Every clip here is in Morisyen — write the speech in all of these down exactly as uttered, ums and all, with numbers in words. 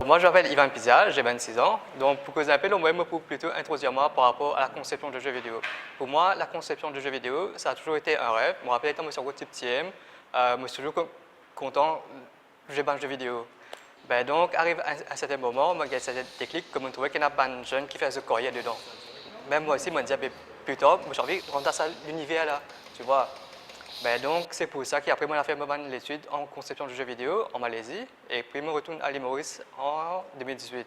Moi, je m'appelle Ivan Pizal, j'ai vingt-six ans. Donc, pour causer un peu, moi, je peux plutôt introduire moi par rapport à la conception de jeux vidéo. Pour moi, la conception de jeux vidéo, ça a toujours été un rêve. Moi, je me rappelle quand je suis encore tout petit, euh, moi, je suis toujours co- content de jouer à des jeux vidéo. Ben, donc, arrive un, un certain moment, moi, j'ai eu ce déclic, comme je trouvais qu'il y a des jeunes qui faisaient carrière dedans. Même moi aussi, moi, je dis, ah, ben, plus tard, moi, j'ai envie de rentrer dans l'univers-là, tu vois. Ben, donc, c'est pour ça qu'après, moi, j'ai fait mes études en conception de jeux vidéo en Malaisie. Epi mo retourn a Lil Moris an de mil diz-wit.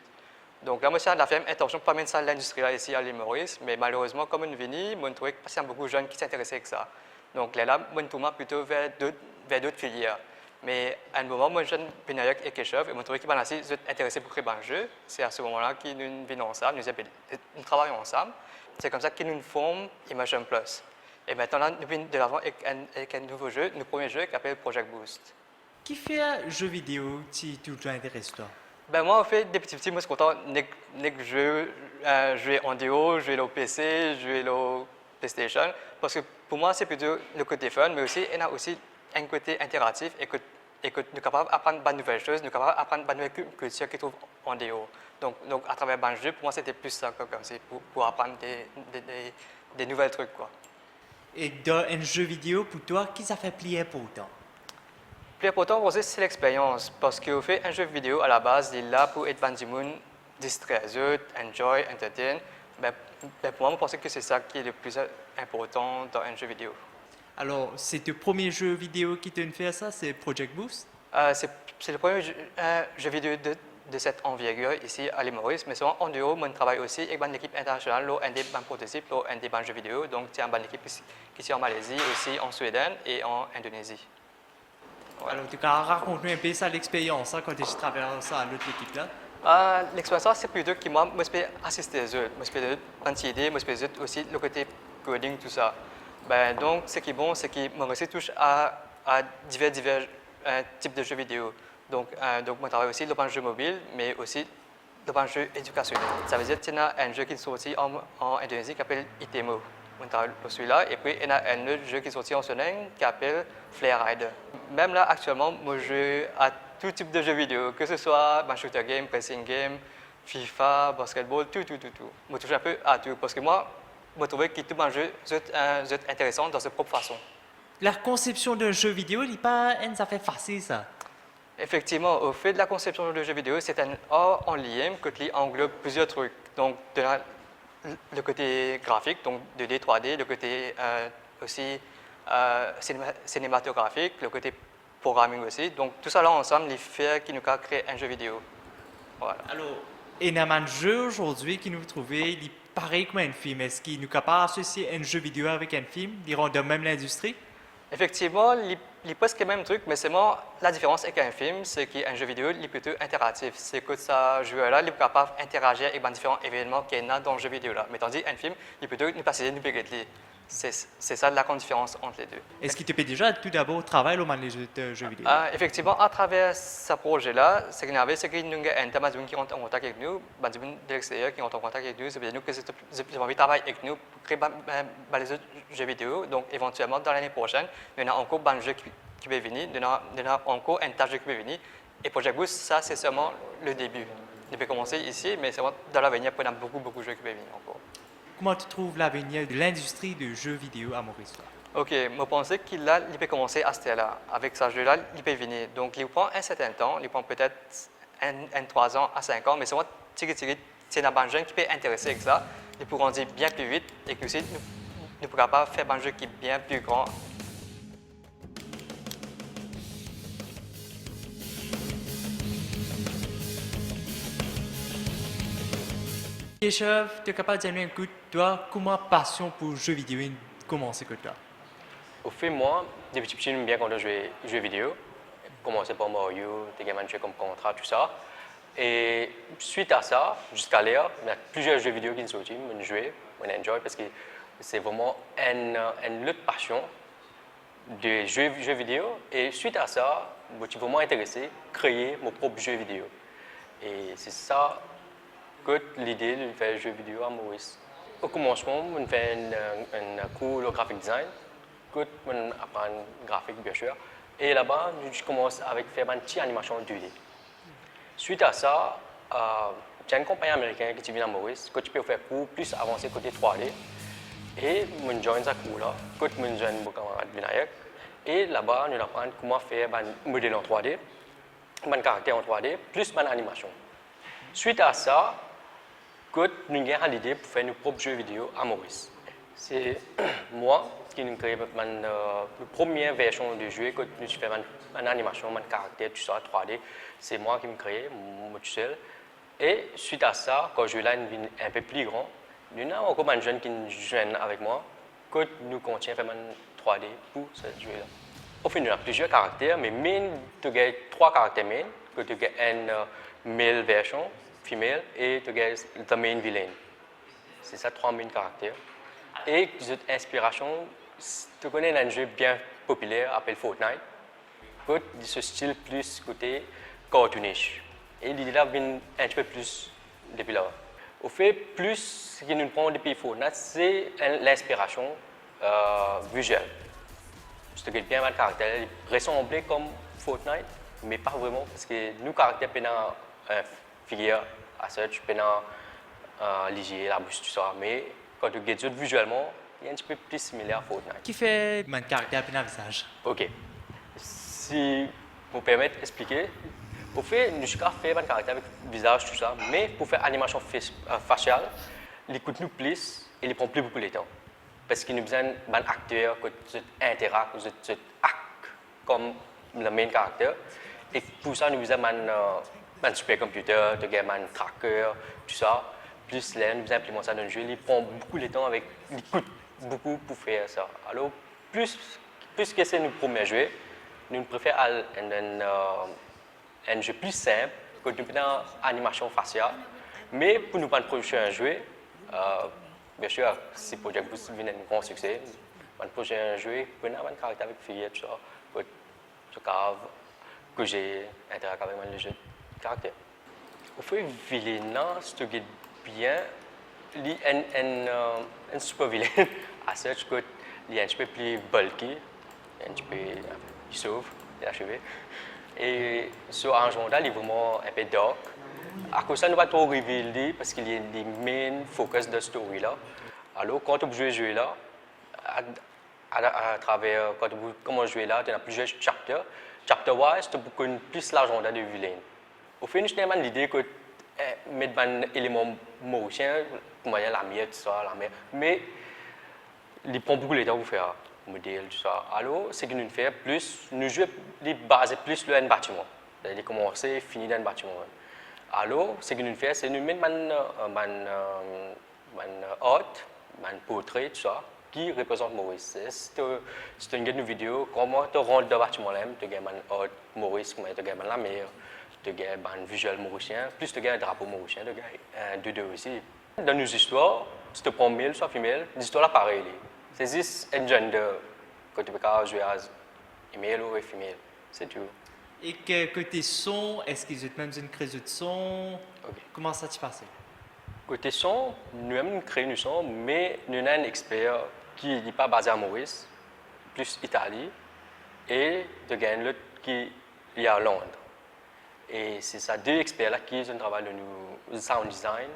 Donk la, mo ti ena intansion pou amenn sa lindistri la isi a Lil Moris, me malerezman, kan mo'nn vini, mo'nn trouve ki pa ti ena boukou zenn ki ti interese ek sa. Donk lerla, mo'nn tourn mwa plito ver dot, ver dot filier. Me a enn moman, mo zenn vinn ek Keshav e mo trouve ki bann la si zot interese pou kre bann ze. Se a se moman la ki nou vinn ansam, nou dir, be, nou travay ansam. Se koumsa ki nou form Immersion Plus. E mintnan la, nou vinn delavan ek enn, ek enn nouvo ze, nou premie ze ki apel Project Boost. Kifer ze video ti touzour interes twa? Ben, mwa, anfet, depi tipti, mo ti kontan nek, nek zwe, eh, zwe andeor, zwe lor P C, zwe lor PlayStation. Parski pou mwa, se plito le kote fun, me osi, ena osi enn kote interaktif e kot, e kot nou kapav aprann bann nouvel soz, nou kapav aprann bann nouvel kil-, kiltir ki trouv andeor. Donk, donk, atraver bann ze, pou mwa, se ti plis sa, kom, komsi, pou, pou aprann de, de, de, de nouvel trik, kwa. E dan enn ze video, pou twa, ki zafer pli inportan? Pli inportan, mo panse, se lexperyans, parski, anfet, enn ze video, a la baz, li la pou ed bann dimoun distrer zot, enjoy, entertain. Ben, ben, pou mwa, mo panse ki se sa ki le pli inportan dan enn ze video. Alor, se to premie ze video ki to'nn fer sa, se Project Boost? Euh, se, se le premie ze, eh, ze video de, de set anvergir isi a Lil Moris, me selman andeor, mo'nn travay osi ek bann lekip internasional lor enn de bann prototip, lor enn de bann ze video. Donk, ti ena bann lekip ki, ki ti an Malezi, osi an Sweden e an Indonezi. Alor, to kapav rakont nou enpe sa lexperyans la, kan to ti travay sa lot lekip la? Ah, lexperyans la, se plito ki mwa, mo ti pe asiste zot, mo ti pe donn zot bann ti ide, mo ti pe ed zot osi le kote coding, tou sa. Ben, donk, seki bon, seki mo resi tous a, a diver, diver, eh, tip de ze video. Donk, eh, donk, mo travay osi lor bann ze mobil, me osi lor bann ze edikasionel. Savedir, ti ena enn ze ki sorti an, an Indonezi ki apel Itemo. Mo travay lor sila, epi ena enn lot ze ki sorti an Sweden ki apel Flare Rider. Mem la, aktielman, mo zwe a tou tip de ze video, ke se swa bann shooter game, racing game, FIFA, basketball, tou, tou, tou, tou. Mo touche enpe a tou, parski mwa, mo trouve ki tou bann ze, zot, eh, zot interesan dan zot prop fason. La konsepsion d'un ze video, li pa enn zafer fasil, sa. Efektivman, anfet, la konsepsion de ze video, se enn ar an li mem, kot li anglob plizier trik. Donk, de la, le kote grafik, donk de de, trwa de, le kote, eh, osi, eh, sinema-, sinematografik, le kote programming osi. Donk, tou sa la ansam, li fer ki nou kapav kre enn ze video. Vwala. Alor, ena bann ze azordi ki nou trouve, li parey kouma enn fim. Eski nou kapav asosie enn ze video avek enn fim, li rant dan mem lindistri? Efektivman, li, li preske mem trik, me selman ladiferans ek enn fim, se ki enn ze video, li plito interaktif. Se kot sa zwer la, li pou kapav interazir ek bann diferan evenman ki ena dan ze video la. Me tandi enn fim, li plito, nou pe asize, nou pe get li. Se, se sa la gran diferans ant le de. Eski to pe deza toudabor travay lor bann lezot, eh, ze video? Ah, efektivman, atraver sa proze la, seki inn arive, seki nou gagn enn ta bann dimoun ki rant an kontak ek nou, bann dimoun de lexterier ki rant an kontak ek nou, zot pe dir nou ki zot, zot, zot anvi travay ek nou, pou kre bann, bann, bann lezot ze video. Donk, evantielman, dan lane prosenn, nou ena ankor bann ze ki, ki pe vini, nou ena, nou ena ankor enn ta ze ki pe vini. E Project Boost, sa, se selman le debi. Nou pe koumanse isi, me selman dan lavenir, pou ena boukou, boukou ze ki pe vini ankor. Kouma to trouv lavenir de lindistri de ze video a Moris la? Ok, mo panse ki la, li pe koumanse aster la. Avek sa ze la, li pe vini. Donk, li pran enn sertenn tan, li pran petet enn, enn trwa an a sink an, me selman tigit tigit, si ena bann zenn ki pe interese ek sa, li pou grandi bien pli vit, e ki osi nou, nou pou kapav fer bann ze ki bien pli gran. Keshav, to kapav dir nou enn kout, twa, kouma pasion pou ze video inn koumanse kot twa? Anfet, mwa, depi tipti, mo bien kontan zwe ze video. Koumanse par Mario, to gagn bann ze kom Contra, tou sa. E swit a sa, ziska ler, ena plizier ze video ki'nn sorti, mo'nn zwe, mo'nn enjoy, parski se vreman enn, enn lot pasion de zwe, ze video. E swit a sa, mo ti vreman interese kree mo prop ze video. E se sa kot lide de fer ze video a Moris. O koumansman, mo'nn fer enn, enn kour lor graphic design, kot mo'nn aprann grafik, bien sir. E laba, nou ti koumans avek fer bann ti animasion de de. Swit a sa, Uh, ti enn konpagni amerikin ki ti vinn a Moris, kot ti pe ofer kour plis avanse kote trwa D. E mo'nn join sa kour la, kot mo'nn zwenn mo kamarad Vinayak. E laba, nou'nn aprann kouma fer bann model an trwa D, bann karakter an trwa D, plis bann animasion. Swit a sa, kot nou gagn lide pou fer nou prop zwe video a Moris. Se mwa ki'nn kree bann, uh, premie version de zwe, kot nou ti fer bann, bann animasion, bann karakter, tou sa, trwa D. Se mwa ki'nn kree, mo tousel. E swit a sa, kan zwe la inn vinn inpe pli gran, nou ena ankor bann zenn ki'nn zwenn avek mwa, kot nou kontign fer bann trwa D pou sa zwe la. Anfin, nou ena plizier karakter, me main, to gagn trwa karakter main, kot to gagn enn, uh, male version, female, e to gagn the main villain. Se sa trwa main karakter. E zot inspirasion, s-, to kone ena enn zwe bien popiler apel Fortnite, kot li so stil plis kote cartoonish. E lide la vinn enn tipe plis depi la. Ofe, plis seki nou pran depi Fortnite, se enn, linspirasion, uh, viziel. Si to get bien bann karakter, li resanble kom Fortnite, me pa vreman, parski nou karakter pena, uh, figir as such, pena, uh, lizie, labous, tou sa. Me kan to get zot vizielman, li enn tipe pli similer a Fortnite. Kifer bann karakter pena vizaz? Ok. Si mo permet explike, anfet, nou ti kav fer bann karakter avek vizaz, tou sa, me pou fer animasion fas-, uh, fasial, li kout nou plis e li pran pli boukou letan. Parski nou bizin bann akter kot zot interak, zot, zot act kom le main karakter. E pou sa, nou bizin bann, uh, bann supercomputer, to gagn bann tracker, tou sa. Plis ler nou bizin inplimant sa dan zwe, li pran boukou letan avek, li kout boukou pou fer sa. Alor, plis, piski se nou premie zwe, nou prefer al enn, enn, uh, enn zwe pli sinp, kot nou pena animasion fasial. Me pou nou bann prosin zwe, uh, biensir, si Project Boost vinn enn gran sikse, bann prosin zwe pou ena bann karakter avek figir, tou sa, kot to kav koze, interak avek bann lezot karakter. Anfet, vilain la, si to get bien, li enn, enn, uh, enn super vilain, as such kot li enn tipe pli bulky, enn tipe, li sov, li ena seve. E so azanda, li vreman inpe dark. Akoz sa, nou pa tro reveal li, parski li, li main focus dan story la. Alor, kan to pou zwe zwe la, a, a, atraver, kan to pou koumans zwe la, to ena plizier chapter. Chapter wise, to pou konn plis lazanda de vilain. Anfet, nou ti ena bann lide kot, eh, met bann eleman morisien, kouma lame, tou sa, lamer. Me li pran boukou letan pou fer, model, tou sa. Alor, seki nou fer plis, nou zwe, li baze plis lor enn batiman. Li koumanse, fini dan enn batiman. Alor, seki nou fer, se nou met bann, eh, bann, eh, bann art, bann portre, tou sa, ki reprezant Moris. Si to, si to inn get nou video, kouma to rant dan batiman la mem, to gagn bann art Moris, kouma to gagn bann lamer, to gagn bann viziel morisien, plis to gagn drapo morisien, to gagn, eh, dodo osi. Dan nou zistwar, si to pran male swa female, zistwar la parey li. Se zis enn gender, kot to pe kav zwe as a male or a female. Se tou. E ke, kote son, eski zot mem zot inn kree zot son? Ok. Kouma sa ti pase? Kote son, nou mem nou kree nou son, me nou ena enn exper ki li pa baze a Moris, plis Itali, e to gagn lot ki li a Londres. E se sa de exper la ki zot inn travay lor nou sound design,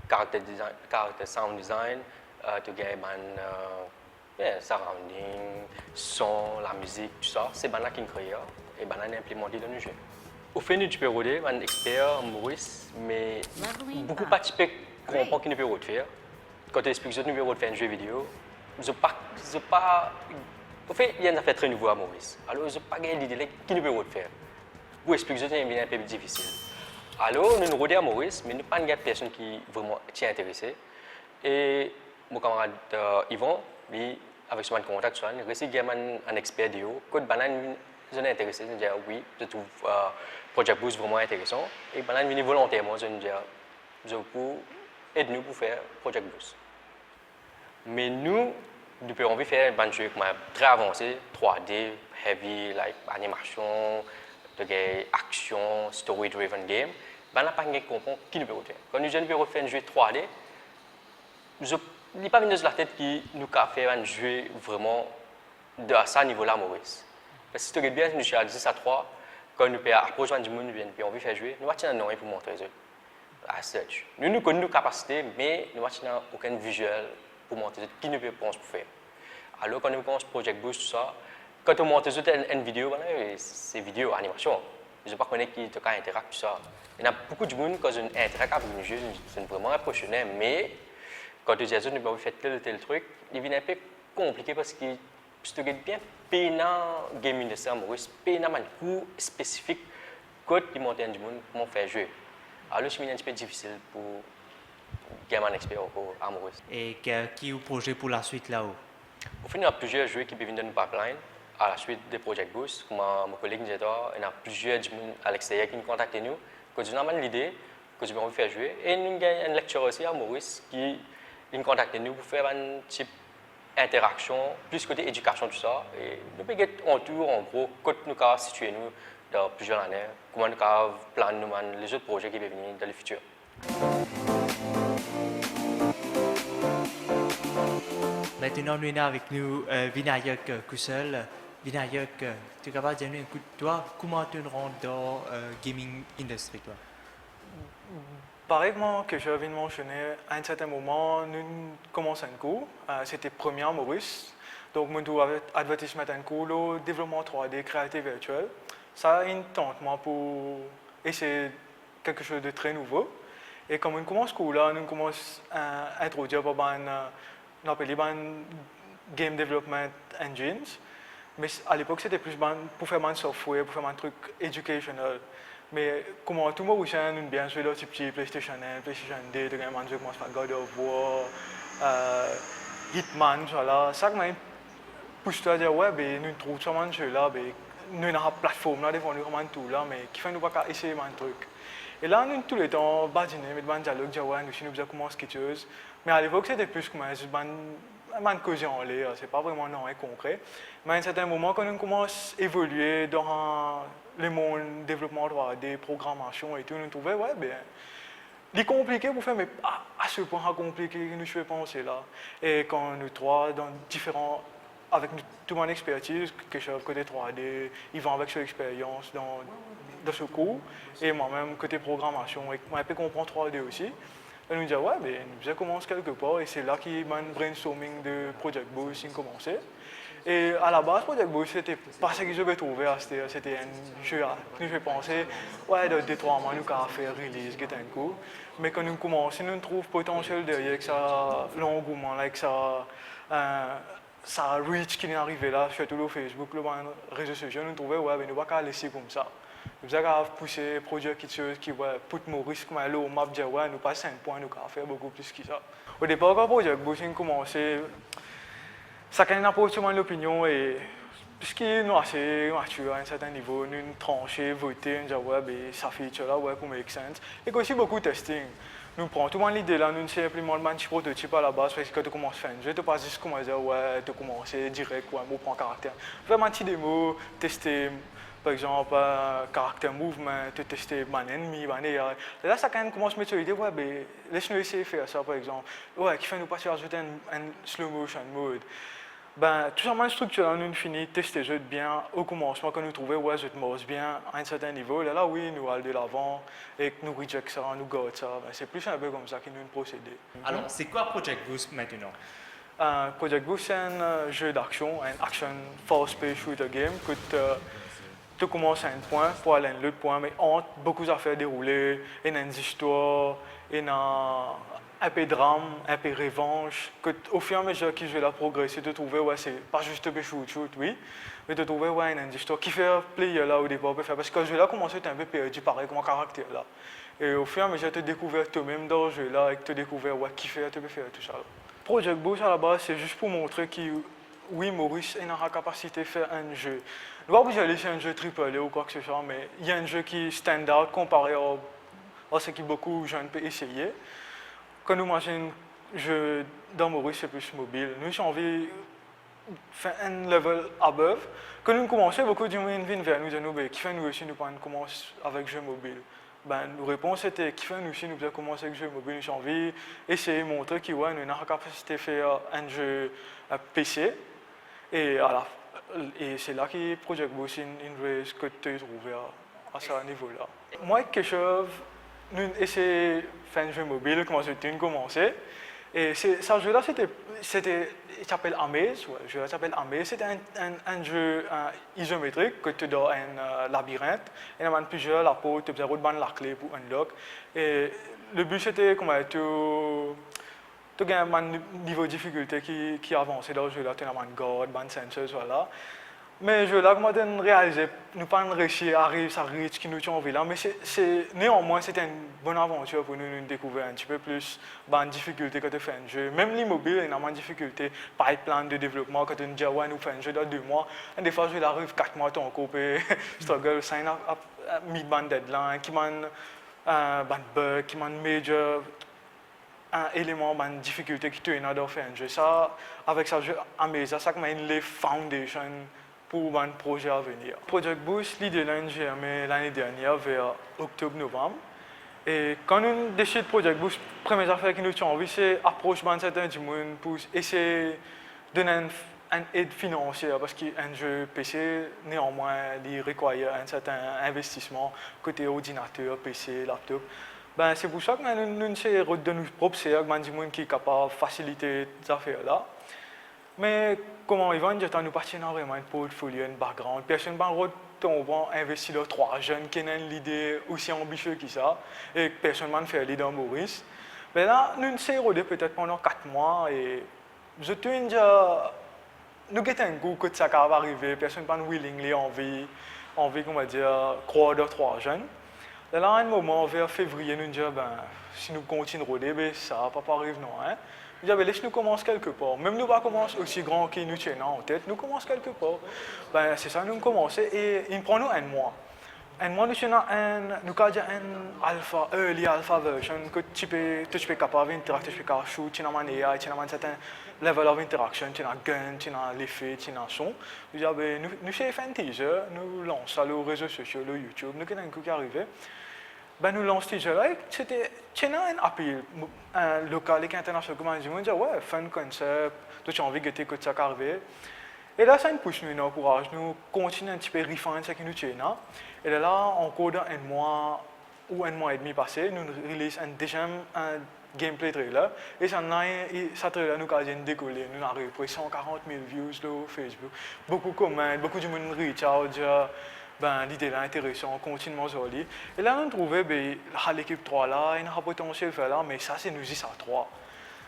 character design, character sound design, eh, to gagn bann, eh, yeah, surrounding, son, lamizik, tou sa, se bann la ki'nn kree, e bann la inn inplimante dan nou zwe. Anfet, nou ti pe rode bann exper Moris, me boukou pa ti pe konpran ki nou pe rod fer. Kan to explik zot nou pe rod fer enn zwe video, zot pa, zot pa, anfet, li enn zafer tre nouvo a Moris. Alor, zot pa gagn lide ki nou pe rod fer. Pou explik zot, li vinn inpe difisil. Alor, nou, nou rode a Moris, me nou pa'nn gagn personn ki vreman ti interese. E mo kamarad, eh, Yvan, li, avek so bann kontak, tou sa, li resi gagn bann, bann exper deor, kot bann la inn, zot inn interese, zot inn dir, "Wi, zot trouv, eh, Project Boost vreman interesan." E bann la inn vini volonterman, zot inn dir, "Zot pou ed nou pou fer Project Boost." Me nou, nou pe anvi fer bann zwe kouma tre avanse, trwa D, heavy, like, animasion, to gagn aksion, story driven game. Bann la pa gagn konpran ki nou pe rod fer. Kan nou dir nou pe rod fer enn zwe trwa D, zot, li pa vinn dan zot latet ki nou kav fer bann zwe vreman de sa nivo la Moris. Parski si to get bien, nou ti al zis a trwa, kan nou pe apros bann dimoun, nou pe anvi fer zwe, nou pa ti ena nanye pou montre zot. As such, nou, nou konn nou kapasite, me nou pa ti ena okenn vizuel pou montre zot ki nou pe pans pou fer. Alor, kan nou koumans Project Boost, tou sa, kan to montre zot enn, enn video, bann, eh, se video, animasion. Zot pa kone ki to kav interak, tou sa. Ena boukou dimoun, kan zot interak avek nou zwe, zot, zot vreman inpresyonnen, me kan to dir zot nou pe anvi fer tel, tel trik, li vinn inpe konplike, parski si to get bien, pena game industry an Moris, pena bann kour spesifik kot li montre enn dimoun kouma fer zwe. Alor, ti vinn enn tipe difisil pou gagn bann exper ankor an Moris. E ki, ki ou proze pou laswit la ou? Anfin, ena plizier zwe ki pe vinn dan nou pipeline, alaswit de Project Boost, kouma mo koleg inn dir twa, ena plizier dimoun alexterier ki kontakte nou, kot zot ena bann lide, kot zot anvi fer zwe. E nou gagn enn lecturer osi an Moris ki inn kontakte nou pou fer bann tip interaksion, plis kote edikasion, tou sa. E nou pe get antour, an gro, kot nou kav sitiye nou dan plizier lane, kouma nou kav plan nou bann lezot proze ki pe vini dan lefitir. Aster nou ena avek nou, eh, Vinayak, eh, Koussel. Vinayak, eh, to kapav dir nou enn kou, twa, kouma to rant dan, eh, gaming industry, twa? Parey kouma Keshav vinn mansione, a enn sertin moman, nou koumans enn kour, eh, sete premie an Moris. Donk, mo'nn trouv advertisement enn kour lor devlopman trwa D, krealite virtiel. Sa inn tant mwa pou esey kiksoz de tre nouvo. E kan mo'nn koumans kour la, nou koumans, eh, introdir par bann, eh, nou apel li bann game development engines. Me s-, alepok, sete plis bann, pou fer bann software, pou fer bann trik educational. Me kouma tou Morisien, nou bien zwe lor tipti, PlayStation enn, PlayStation de, to gagn bann zwe kouma God of War, eh, Hitman, tou sa la. Sa kouma pous twa dir, we, be, nou trouv sa bann zwe la, be, nou ena platform la devan nou, sa bann tool la, me kifer nou pa kav esey bann trik? E la, nou touletan badine, met bann dialog, dir, we, nou osi nou bizin koumans kiksoz. Me alepok, sete plis kouma zis bann, bann koze anler, se pa vreman nanye konkre. Me a enn sertin moman, kan nou koumans evolie dan lemond devlopman trwa D, programasion e tou, nou trouve, we, be, li konplike pou fer, me pa a se pwin sa konplike ki nou ti pe panse la. E kan nou trwa dan diferan, avek nou, tou bann expertiz, Keshav kote trwa D, Ivan avek so experyans dan, dan so kour, e mwa mem kote programasion, e mwa pe konpran trwa D osi. E nou dir, we, be, nou bizin koumans kelke par, e se la ki bann brainstorming de Project Boost inn koumanse. E alabaz, Project Boost, sete pa seki zot pe trouve aster, sete enn zwe a, nou pe panse, we, dan de trwa mwa, nou kav fer release, get enn kou. Me kan nou koumanse, nou trouv potansiel deryer ek sa langouman la, ek sa, eh, sa reach ki inn arive la, sirtou lor Facebook, lor bann rezo sosio, nou trouve, we, be, nou pa kav les li koumsa. Nou bizin kav pouse, prodwir kiksoz ki, we, put Moris kouma lor map, dir, we, nou pas enn pwin, nou kav fer boukou plis ki sa. O depar, kan Project Boost inn koumanse, sakenn inn aport so bann lopinion e, piski nou ase matir a enn sertin nivo, nou transe, vote, nou dir, we, be, sa feature la, we, pou make sense. Ek osi boukou testing. Nou pran tou bann lide la, nou sey inplimant bann ti prototip alabaz, parski kan to koumans fer enn zwe, to pa zis koumans dir, we, to koumanse direk, we, mo pran karakter. Fer bann ti demo, teste, par exanp, eh, character movement, to teste bann lennmi, bann A I. Lerla sakenn koumans met so lide, we, be, les nou esey fer sa, par exanp. We, kifer nou pa ti azout enn, enn slow motion mode? Be, tou sa bann striktir la, nou fini teste zot bien o koumansman, kan nou trouve, we, zot mars bien a enn sertin nivo, lerla, wi, nou al delavan ek nou reject sa, nou gard sa. Be, se plis inpe koumsa ki nou prosede. Alors, c'est quoi Project Boost maintenant ? Eh, Project Boost, se enn, eh, zwe daksion, enn action fast-paced shooter game, kot, eh, to koumans a enn pwin pou al a enn lot pwin, me ant boukou zafer deroule, ena enn zistwar, ena inpe dram, inpe revanz, kot ofiramezer ki zwe la progrese, to trouve, we, se pa zis to pe shoot, shoot, wi, me to trouve, we, ena enn zistwar. Kifer player la o depar pe fer, parski kan zwe la koumanse, to inpe perdi parey kouma karakter la. E ofiramezer to dekouver tomem dan zwe la, ek to dekouver, we, kifer to pe fer tou sa la. Project Boost alabaz, se zis pou montre ki, wi, Moris ena sa kapasite fer enn zwe. Nou pa pou dir li se enn zwe triple A ou kwa ke se swa, me li enn zwe ki stand out konpare a, a seki boukou zenn pe eseye. Kan nou mazinn zwe dan Moris, se plis mobil. Nou ti anvi fer enn level above. Kan nou koumanse, boukou dimoun vinn ver nou, dir nou, be, kifer nou osi nou pa'nn koumans avek zwe mobil? Be, nou repons sete, kifer nou osi nou bizin koumans ek zwe mobil? Nou ti anvi esey montre ki, we, nou ena kapasite fer enn zwe, eh, P C. E ala, e se la ki Project Boost inn, inn vre kot to trouve a, a sa nivo la. Mwa ek Keshav, Nou esey fer enn zwe mobil, kouma zot inn koumanse. E se, sa zwe la, sete, sete, ti apel Amaze, we, zwe la ti apel Amaze. Sete enn, enn, enn zwe, eh, izometrik, kot to dan enn, eh, labirint. Ena bann plizier laport, to bizin rod bann lakle pou unlock. E le bi sete kouma to, to gagn bann ni-, nivo difikilte ki, ki avanse dan zwe la, to ena bann gard, bann sensors, vwala. Me zwe la, kouma to'nn realize, nou pa'nn resi ariv sa reach ki nou ti anvi la, me se, se, neanmwin, sete enn bonn avantir pou nou, nou dekouver enn tipe plis bann difikilte kan to fer enn zwe. Mem li mobil, ena bann difikilte, pipeline de devlopman, kan to'nn dir, we, nou fer enn zwe dan de mwa, enn defwa zwe la ariv kat mwa, to ankor pe struggle, sign up, up, meet bann deadline, ki bann, eh, bann bug, ki bann major, eh, eleman, bann difikilte ki to ena dan fer enn zwe. Sa, avek sa zwe Amaze la, sa kouma inn lay foundation pou bann proze avenir. Project Boost, lide la inn zerme lane dernie, ver oktob, novanm. E kan nou desid Project Boost, premie zafer ki nou ti anvi, se apros bann serten dimoun pou esey donn enn, enn ed finansie, parski enn zwe PC, neanmwin, li require enn serten investisman kote ordinater, PC, laptop. Be, se pou sa ki nou, nou, nou esey rod dan nou prop serk bann dimoun ki kapav fasilite zafer la. Me kouma Ivan inn dir twa, nou pa ti ena vreman enn portfolio, enn background. Personn pa'nn rod, to konpran, investi dan trwa zenn ki ena enn lide osi anbisie ki sa, e personn pa'nn fer li dan Moris. Me la, nou esey rode petet pandan kat mwa, e zot tou inn dir, nou get enn kou kot sa kapav arive, personn pa'nn willingly anvi, anvi, kouma dir, krwar dan trwa zenn. Lerla, enn moman, ver fevriye, nou dir, be, si nou kontign rode, be, sa pa pou ariv non, en. Nou dir, be, les nou koumans kelke par. Mem nou pa koumans osi gran ki nou ti ena antet, nou koumans kelke par. Be, se sa, nou koumanse e inn pran nou enn mwa. Enn mwa, nou ti ena enn, nou kapav dir enn alpha, early alpha version, kot ti pe, to ti pe kapav interakte, to ti pe kapav shoot, ti ena bann AI, ti ena bann serten level of interaction, ti ena gun, ti ena lefe, ti ena son. Nou dir, be, nou, nou esey fer enn teaser, nou lans sa lor rezo sosio, lor YouTube, nou get enn kou ki arive. Be, nou lans teaser la, e sete, ti ena enn apel, mo-, enn lokal ek internasional, kouma dir, mo dir, we, fun concept, to ti anvi gete kot sa kapav arive. E la, sa inn pous nou, inn ankouraz nou kontign enn tipe refine seki nou ti ena. E lerla, ankor dan enn mwa, ou enn mwa edmi pase, nou release enn deziem, enn gameplay trailer. E sa, e sa trailer, nou kapav dir, inn dekole, nou ena apepre san karant mil views lor Facebook. Boukou comment, boukou dimoun reach out, dir, be, lide la interesan, kontign manz ar li. E la, nou trouve, be, sa lekip trwa la, ena potansiel fer la, me sa, se nou zis a trwa.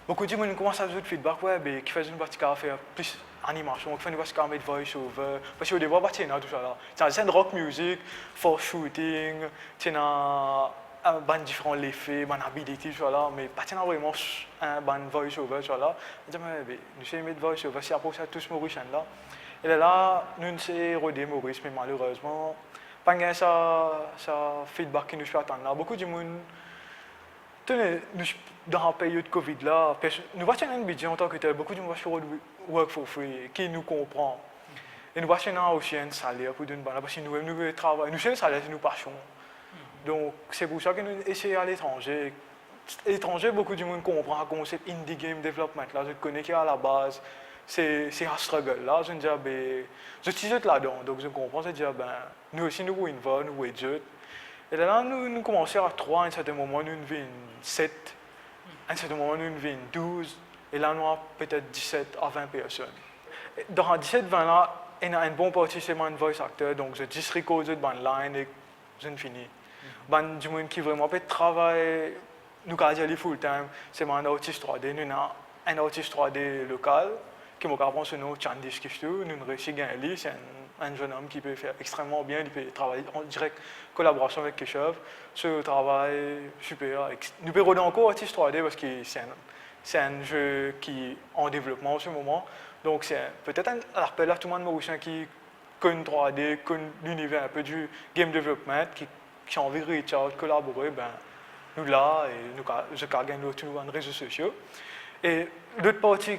Boukou dimoun koumans azout feedback, we, be, kifer nou pa ti kapav fer plis animasion, kifer nou pa ti kapav met voice over, parski odebwar pa ti ena tousala. Ti ena zis enn rock music, force shooting, ti ena, eh, bann diferan lefe, bann ability, tousala, me pa ti ena vreman, eh, bann voice over, tousala. Nou dir, me, be, nou esey met voice over, si apre sa tous Morisien la. E lerla, nou esey rode Moris, me malerezman, pa'nn gagn sa, sa feedback ki nou ti pe atann la. Boukou dimoun, to kone, nou, dan sa peryod Covid la, perso-, nou pa ti ena enn bidze antanketel, boukou dimoun pa ti rod work for free, ki nou konpran. E nou pa ti ena osi enn saler pou donn bann la, parski nou mem nou pe travay, nou sel saler se nou pasion. Donk, se pou sa ki nou esey al etranze. Etranze, boukou dimoun konpran sa konsep indie game development la, zot kone ki alabaz, se, se sa struggle la, zot dir, be, zot ti zot ladan, donk zot konpran, zot dir, be, nou osi nou pou involve, nou pou ed zot. E lerla, nou, nou koumanse a trwa, enn serten moman, nou vinn set, enn serten moman, nou vinn douz, e la, nou ena petet diset a vin personn. Dan sa diset vin la, ena enn bon parti se bann voice actor, donk zot zis record zot bann line e zot fini. Bann dimoun ki vreman pe travay, nou kapav dir li full time, se bann artis trwa D. Nou ena enn artis trwa D lokal, ki mo kapav pran so nom, Chandis Kiftou, nou resi gagn li, se enn, enn zennom ki pe fer extrememan bien, li pe travay an direk kolaborasion avek Keshav. So travay siper, ex-, nou pe rod ankor artis trwa D parski se enn, se enn zwe ki an devlopman an se moman. Donk se petet enn lapel a tou bann Morisien ki konn trwa D, konn liniver inpe di game development, ki, ki anvi reach out, kolabore, be, nou la, e nou ka, zot kapav gagn nou lor tou nou bann rezo sosio. E lot parti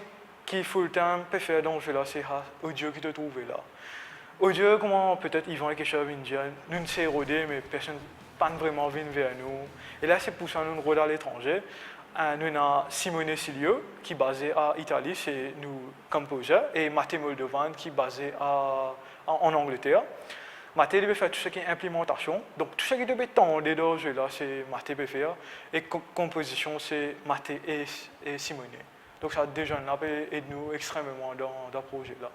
ki full time pe fer dan zwe la, se sa audio ki to trouve la. Audio, kouma petet Ivan ek Keshav vinn dir, nou ti rode, me personn pa'nn vreman vinn ver nou. E la, se pou sa nou rod aletranze. Eh, nou ena Simone Silio, ki baze a Itali, se nou composer, e Mate Moldovan, ki baze a, a, an Angleter. Mate, li pe fer tou seki inplimantasion. Donk, tou seki to pe tande dan zwe la, se Mate pe fer. E ko-, konpozision, se Mate e, e Simone. Donk, sa de zot la pe ed nou extrememan dan, dan proze la.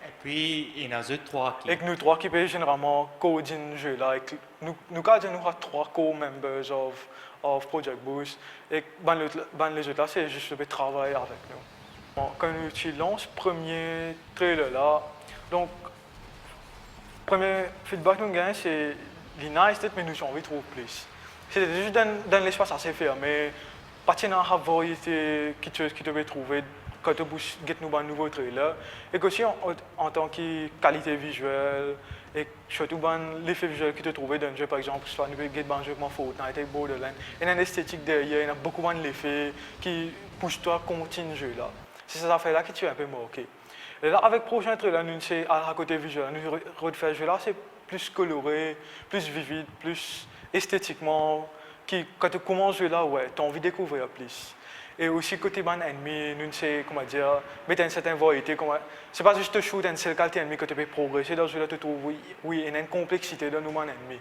Epi, ena zot trwa ki... Ek nou trwa ki pe zeneralman koordinn zwe la. Ek nou, nou kapav dir nou ena trwa core members of, of Project Boost. Ek bann lot, bann lezot la, se zis pe travay avek nou. Bon, kan nou ti lans premie trailer la, donk, premie feedback nou gagn, se li nice, me nou ti anvi trouv plis. Se zis dan, dan lespas ase ferme, pa ti ena sa variete kiksoz ki to pe trouve kan to pou get nou bann nouvo trailer. Ek osi an, an, antan ki kalite viziel, ek sirtou bann lefe viziel ki to trouve dan zwe, par exanp, swa nou pe get bann zwe kouma Fortnite ek Borderlands, ena enn estetik deryer, ena boukou bann lefe ki pous twa kontign zwe la. Se sa zafer la ki ti inpe marke. E la, avek prosin trailer la, nou se al kote viziel la, nou re-, rod fer zwe la, se plis kolore, plis vivid, plis estetikman, ki, kan to koumans zwe la, we, to anvi dekouvrir plis. E osi kote bann ennmi, nou se, kouma dir, met enn sertin variete, kouma, se pa zis to shoot enn sel kalite ennmi, kan to pe progrese dan zwe la, to trouv, wi, wi, ena enn konplexite dan nou bann ennmi.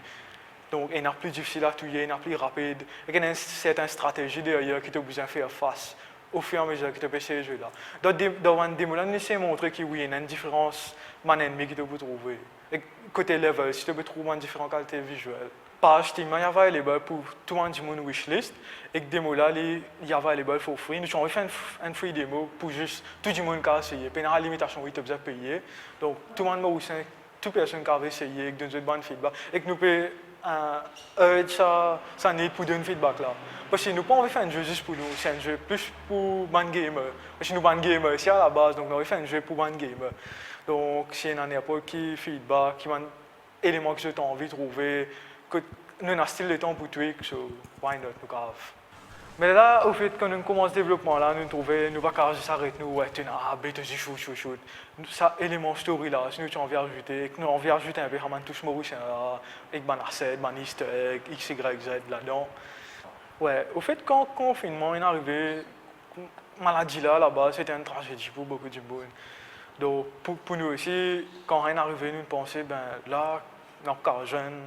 Donk, ena pli difisil a touye, ena pli rapid, ek ena enn sertin stratezi deryer ki to bizin fer fas ofiramezir ki to pe sey zwe la. Dan de-, dan bann demo la, nou esey montre ki wi, ena enn diferans bann ennmi ki to pou trouve. Ek kote level, si to pe trouv bann diferan kalite viziel. Paz Steam la, li available pou tou bann dimoun wishlist, ek demo la, li, li available for free. Nou ti anvi fer enn f-, enn free demo pou zis tou dimoun kapav eseye. Pena limitasion, wi, to bizin peye. Donk, tou bann Morisien, tou personn kapav eseye, ek donn zot bann feedback. Ek nou pe, eh, urge sa, sa need pou donn feedback la. Parski nou pa anvi fer enn zwe zis pou nou, se enn zwe plis pou bann gamer. Parski nou bann gamer, se alabaz, donk nou anvi fer enn zwe pou bann gamer. Donk, si ena ninport ki feedback, ki bann eleman ki zot anvi trouve, kot nou ena stil letan pou tweak, so why not, nou kapav. Me la, anfet, kan nou koumans devlopman la, nou trouve nou pa kapav zis aret nou, we, to ena A B, to dir shoot, shoot, shoot. Sa eleman story la, si nou ti anvi azoute, ek nou anvi azout inpe sa bann tous Morisien la, ek bann asset, bann easter egg, X, Y, Z ladan. We, anfet, kan konfinnman inn arive, maladi la, labaz, se ti enn trazedi pou boukou dimoun. Donk, pou, pou nou osi, kan inn arive, nou panse, ben, la, nou kapav zwenn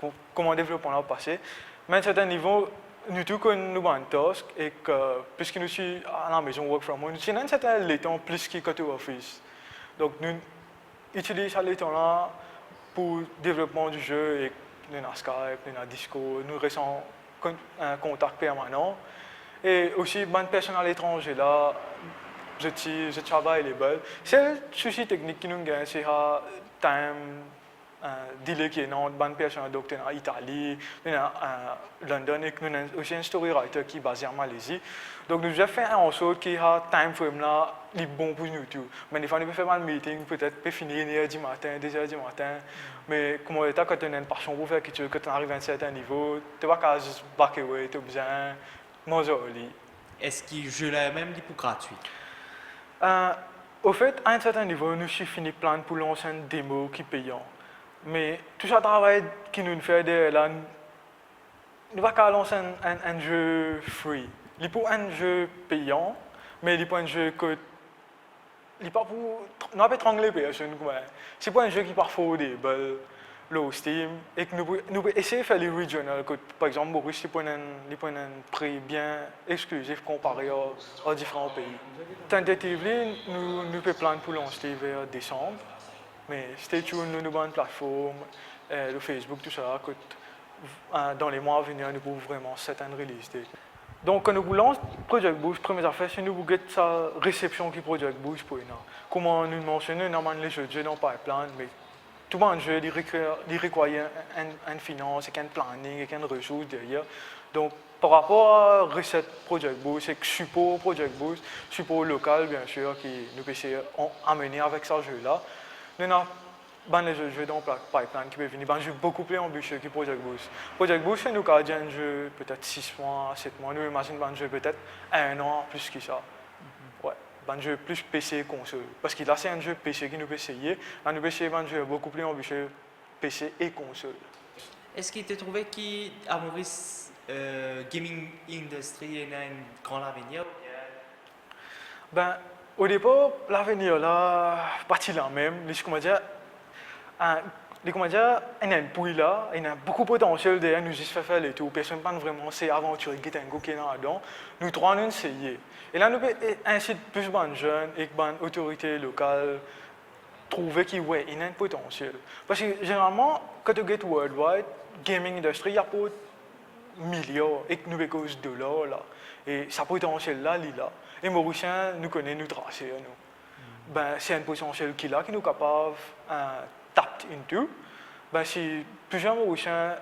ko-, kouma devlopman la pase. Me a enn sertin nivo, nou tou konn nou bann task, ek, eh, piski nou ti alamezon, work from home, nou ti ena enn sertin letan plis ki kan to ofis. Donk, nou itiliz sa letan la pou devlopman di zwe, ek nou ena Skype, nou ena Discord, nou res an kon-, eh, kontak permanan. E osi, bann personn aletranze la, zot ti, zot ti available. Sel sousi teknik ki nou gagn, se sa time, eh, delay ki ena ant bann personn, donk to ena Itali, to ena, eh, London, ek nou ena osi enn story writer ki baze an Malezi. Donk, nou bizin fer ansort ki sa time frame la, li bon pou nou tou. Me defwa, nou pe fer bann meeting, petet pe fini enn er dimatin, de er dimatin. Me kouma eta, kan to ena enn pasion pou fer kiksoz, kan to ariv a enn sertin nivo, to pa kapav zis back away, to bizin manz ar li. Eski zwe la mem, li pou gratwi? Eh, anfet, a enn sertin nivo, nou ti fini plan pou lans enn demo ki peyan. Me tou sa travay ki nou fer deryer la, nou pa kapav lans enn, enn, enn zwe free. Li pou enn zwe peyan, me li pou enn zwe kot li pa pou, nou pa pe trangle personn, kouma. Se pou enn zwe ki pou affordable lor Steam, ek nou pou, nou pou esey fer li regional, kot, par exanp, Moris, li pou ena enn, li pou ena enn pri bien exklisif konpare ar, ar diferan pei. Tentatively, nou, nou pe plan pou lans li ver desam, me stay tuned, nou, nou bann platform, eh, lor Facebook, tou sa, kot, eh, dan lemwa a venir, nou pou vreman set enn release date. Donk, kan nou pou lans Project Boost, premie zafer, se nou pou get sa resepsion ki Project Boost pou ena. Kouma nou mansione, nou ena bann lezot zwe dan pipeline, me tou bann zwe, li rekir-, li require enn, enn finans, ek enn planning, ek enn resours deryer. Donk, par rapor a reset Project Boost, ek sipor Project Boost, sipor lokal, biensir, ki nou pe esey an-, amene avek sa zwe la, nou ena bann lezot zwe dan pla-, pipeline ki pe vini, bann zwe boukou pli anbisie ki Project Boost. Project Boost, se nou kapav dir enn zwe petet sis mwa, set mwa, nou imazinn bann zwe petet enn an, plis ki sa. We, bann zwe plis P C konsol. Parski la, se enn zwe P C ki nou pe eseye, la nou pe eseye bann zwe boukou pli anbisie P C e konsol. Eski to trouve ki a Moris, eh, gaming industry ena enn gran lavenir oubien? Ben, o depar, lavenir la pa ti la mem, li, kouma dir, eh, Li koumadir, ena enn pwi la, ena boukou potansiel deryer, nou zis fer, fer letour. Personn pa'nn vreman seye avantire, get enn kou ki ena ladan. Nou trwa, nou seye. E la, nou pe, e, insit plis bann zenn ek bann otorite lokal trouve ki, we, ena enn potansiel. Parski, zeneralman, kan to get worldwide, gaming industry, li aport miliar, ek nou pe koz dolar la. E sa potansiel la, li la. E Morisien, nou kone nou trase, nou. Be, se enn potansiel ki la, ki nou kapav, eh, tap into. Be, si plizier Morisien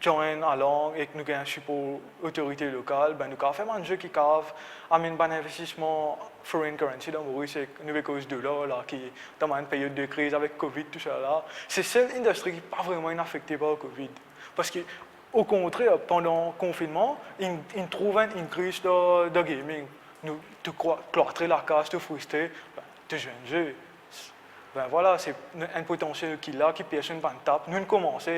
join along ek nou gagn sipor otorite lokal, be, nou kapav fer bann ze ki kapav amenn bann investisman foreign currency dan Moris, ek nou pe koz dolar la, ki dan bann peryod de kriz avek covid, tousala. Se sel indistri ki pa vreman inn afekte par covid. Parski, okontrer, pandan konfinnman, inn, inn trouv enn increase dan, dan gaming. Nou, to klwa-, klwatre lakaz, to fristre, be, to zwe enn ze. Be, vwala, se enn potansiel ki la, ki personn pa'nn tap. Nou'nn koumanse,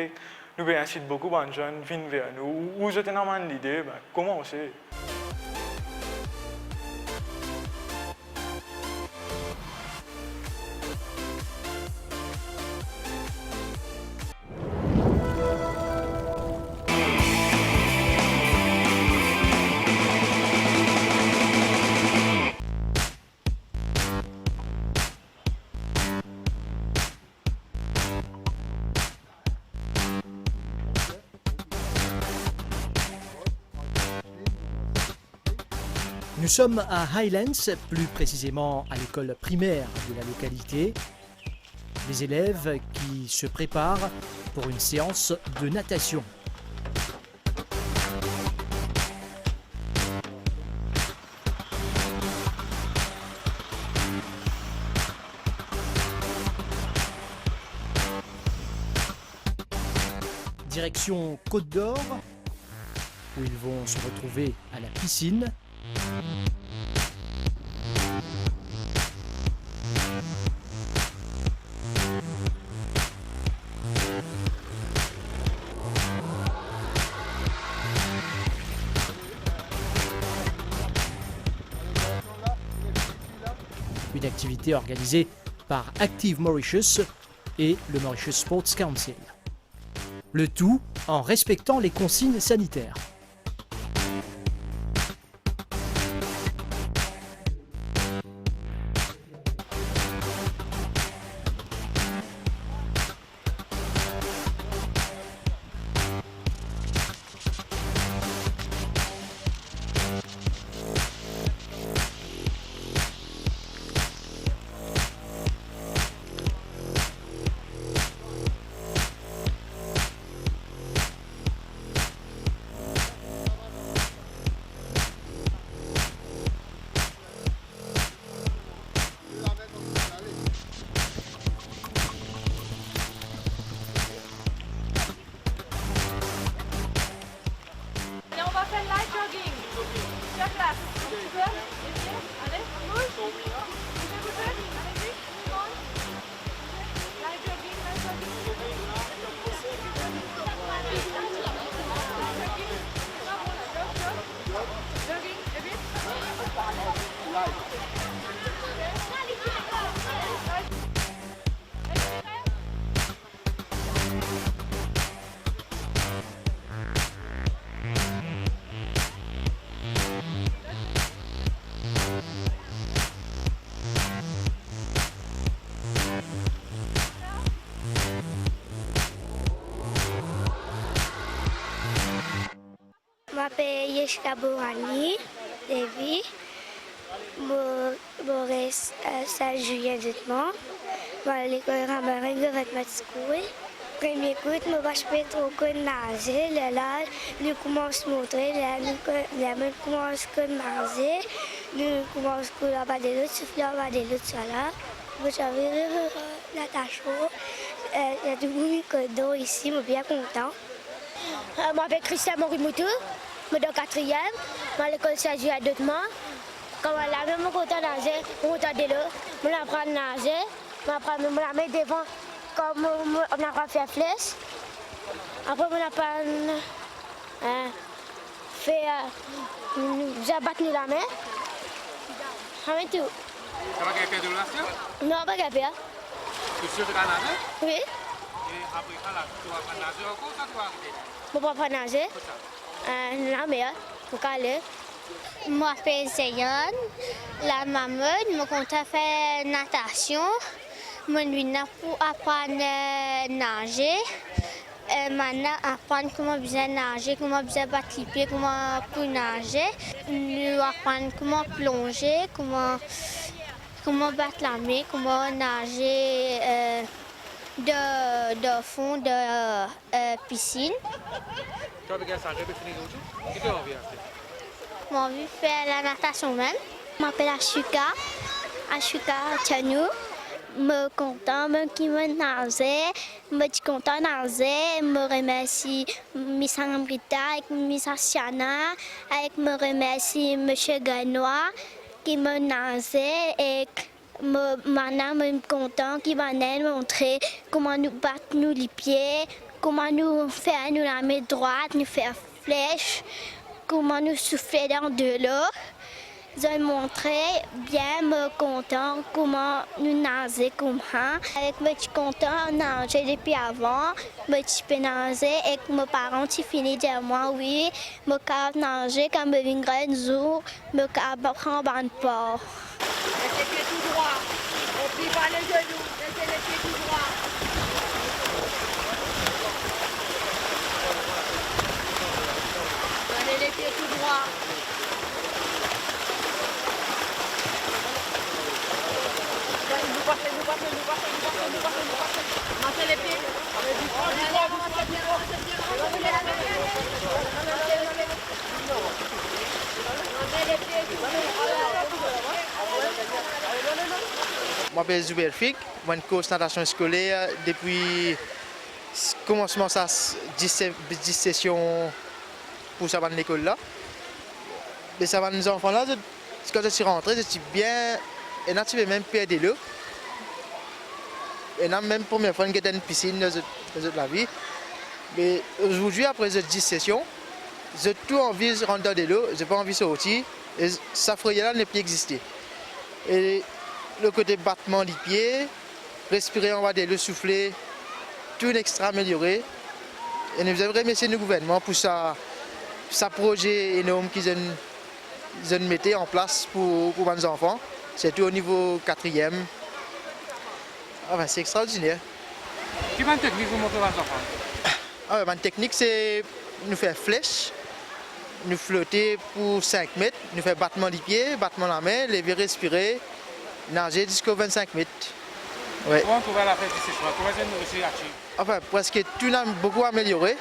nou pe insit boukou bann zenn vinn ver nou. Ou, ou zot ena bann lide, be, koumanse. Nous sommes à Highlands, plus précisément à l'école primaire de la localité. Les élèves qui se préparent pour une séance de natation. Direction Côte d'Or, où ils vont se retrouver à la piscine. Une activité organisée par Active Mauritius et le Mauritius Sports Council. Le tout en respectant les consignes sanitaires. Allez, on va faire light jogging. Sur place. Tu peux ? Allez, bouge. Bougez, bougez. Allez-y. Come on. Light jogging, light jogging. Jogging, et puis. Mo apel Yeshka Borani Devi. Mo, mo res, eh, Saint-Julien-d'Hautemont. Mo al lekol Ramarin Government School. Premie kout, mo pa ti pe tro konn naze, lerla nou koumans montre, lerla nou ko-, lerla mo koumans konn naze, nou koumans kour anba delo, soufle anba delo, tousala. Mo ti anvi, eh, natasion, eh, ena tou dimoun ki konn isi, mo bien kontan. Eh, mo apel Christian Morimoto, mo dan katriem, mo al lekol Saint-Julien-d'Hautemont. Kan mo al lame, mo kontan naze, mo kontan delo, mo aprann naze, mo aprann met mo lame devan, kan mo, mo, mo aprann fer fles. Apre mo aprann, eh, fer, eh, bizin bat nou lame. Sa mem tou. Sa pa gagn per delo la, sa? Non, pa gagn per. Ou sir to kapav naze? Wi. Apre sa la, to aprann naze ankor, sa to arive? Mo pou aprann naze? Kot sa? Eh, lamer, mo kale. Mo apel Zeyan, Lamamod, mo kontan fer natasion. Mo vinn la pou aprann, eh, naze. Eh, mo aprann kouma bizin naze, kouma bizin bat lipie, kouma pou naze. Nou aprann kouma plonze, kouma, kouma bat lame, kouma naze, eh, dan, dan fon, dan, eh, pisinn. Twa, Abigail Sangre, pe fini zordi. Ki to anvi aste? Mo anvi fer lanatasion mem. Mo apel Ashuka, Ashuka Chanou. Mo kontan, mo ki mo naze, mo ti kontan naze. Mo remersi Miss Amrita ek Miss Asiana, ek mo remersi Misie Ganois ki mo naze, ek mo, bann la mo kontan ki bann la montre kouma nou bat nou lipie, kouma nou fer nou lame drwat, nou fer flesh, kouma nou soufle dan delo. Zot montre bien, mo kontan kouma nou naze koumsa. Ek mo ti kontan naze depi avan, mo ti pe naze ek mo paran ti fini dir mwa, wi, mo kapav naze kan mo vinn gran zour, mo kapav pran bann par. Leve lepie tou drwa. Oubli pa lezenou. Leve lepie tou drwa. Ale lepie tou drwa. Nou pase, nou pase, nou pase, nou pase, nou pase, nou pase. Mase lepie. Mo apel Zouber Fik, mo enn kous natasion eskoler depi s-, koumansman sa s-, dis se-, dis sesion pou sa bann lekol la. Me sa bann zanfan la, zot, kan zot ti rantre, zot ti bien, ena ti pe mem per delo. Ena mem premie fwa inn get enn pisinn dan zot, dan zot lavi. Me zordi, apre zot dis sesion, zot tou anvi rant dan delo, zot pa anvi sorti, e sa freyer la nepli existe. E le kote batman lipie, respire anba delo, soufle, tou inn extra ameliore. E nou bizin remersie nou gouvernman pou sa, sa proze enorm ki zot inn, zot inn mete an plas pou, pou bann zanfan, sirtou o nivo katriem. Anfin, se extraordiner. Ki bann teknik zot montre bann zanfan? Ah, bann teknik, se nou fer flesh, nou flote pou sink met, nou fer batman lipie, batman lame, leve, respire, naze ziska vennsenk met. Wi. Kouma ou trouv lafer dis sesion la? Kouma zot inn resi atir? Anfin, preske tou inn boukou ameliore.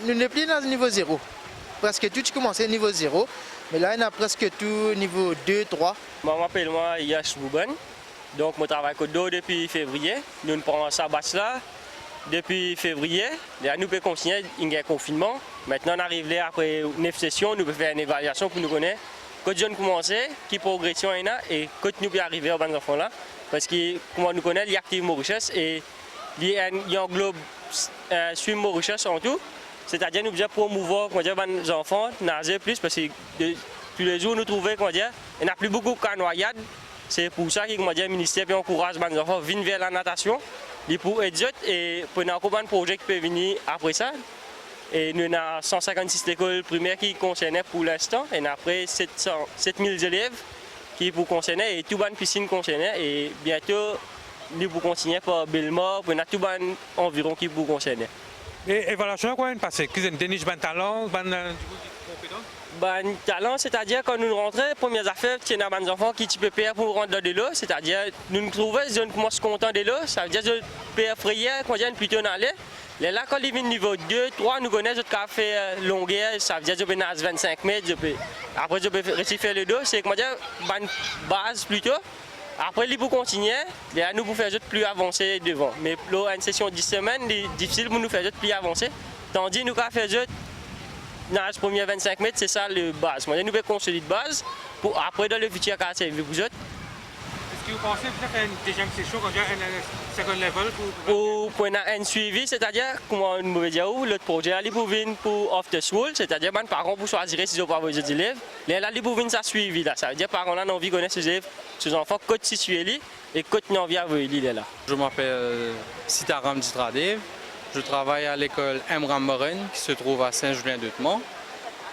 Nou nepli dan nivo zero. Preske tou ti koumanse nivo zero, me la ena preske tou nivo de, trwa. Mwa, mo apel mwa Yash Bouban. Donk, mo travay kot Dor depi fevriye. Nou'nn pran sa batch la depi fevriye. Ler nou pe kontigne, inn gagn konfinnman. Mintnan, nou ariv ler apre nef sesion, nou pe fer enn evalyasion pou nou kone kot zot inn koumanse, ki progresion ena e kot nou pe arive ar bann zanfan la. Parski, kouma nou kone, li aktiv Mauritius e li enn, li anglob, eh, Swim Mauritius an tou. Setadir nou bizin promouvwar, kouma dir, bann zanfan naze plis, parski de, toulezour nou trouve, kouma dir, ena pli boukou ka nwayad. Se pou sa ki, kouma dir, minister pe ankouraz bann zanfan vinn ver lanatasion. Li pou ed zot e pou ena ankor bann proze ki pe vini apre sa. E nou ena san sinkant-sis lekol primer ki konserne pou linstan, ena apre set san, set mil zelev ki pou konserne e tou bann pisinn konserne e biento li pou kontigne par Belmar, pou ena tou bann anviron ki pou konserne. E evalyasion la, kouma inn pase? Ki zot inn denis bann talan, bann, eh, konpetans? Bann talan, setadir kan nou rantre, premie zafer, ti ena bann zanfan ki ti pe per pou rant dan delo, setadir nou trouve zot inn koumans kontan delo, savedir zot per freyer, kouma dir, inn plito nade. Lerla kan li vinn nivo de, trwa, nou kone zot kapav fer, eh, longer, savedir zot pe naz vennsenk met, zot pe, apre zot pe resi fer ledo, se, kouma dir, bann baz plito. Apre li pou kontigne, lerla nou pou fer zot pli avanse devan. Me lor enn sesion dis semenn, li difisil pou nou fer zot pli avanse. Tandi nou kapav fer zot naz premie vennsenk met, se sa le baz. Kouma dir, nou pe konsolid baz pou apre dan lefitir kapav servi pou zot. Eski ou panse pou fer enn deziem sesion, kouma dir enn, enn second level pou, pou, pou ena enn swivi, setadir, kouma mo pe dir ou, lot proze la, li pou vinn pou after school, setadir bann paran pou swazir si zot pou avoy zot zelev. Lerla li pou vinn sa swivi la, savedir paran la inn anvi kone so zelev, so zanfan, kot sitie li e kot li anvi avoy li lerla. Je m'appelle Sitaram Jitradev. Je travaille à l'école M. Ramboren, qui se trouve à Saint-Julien-d'Outemont,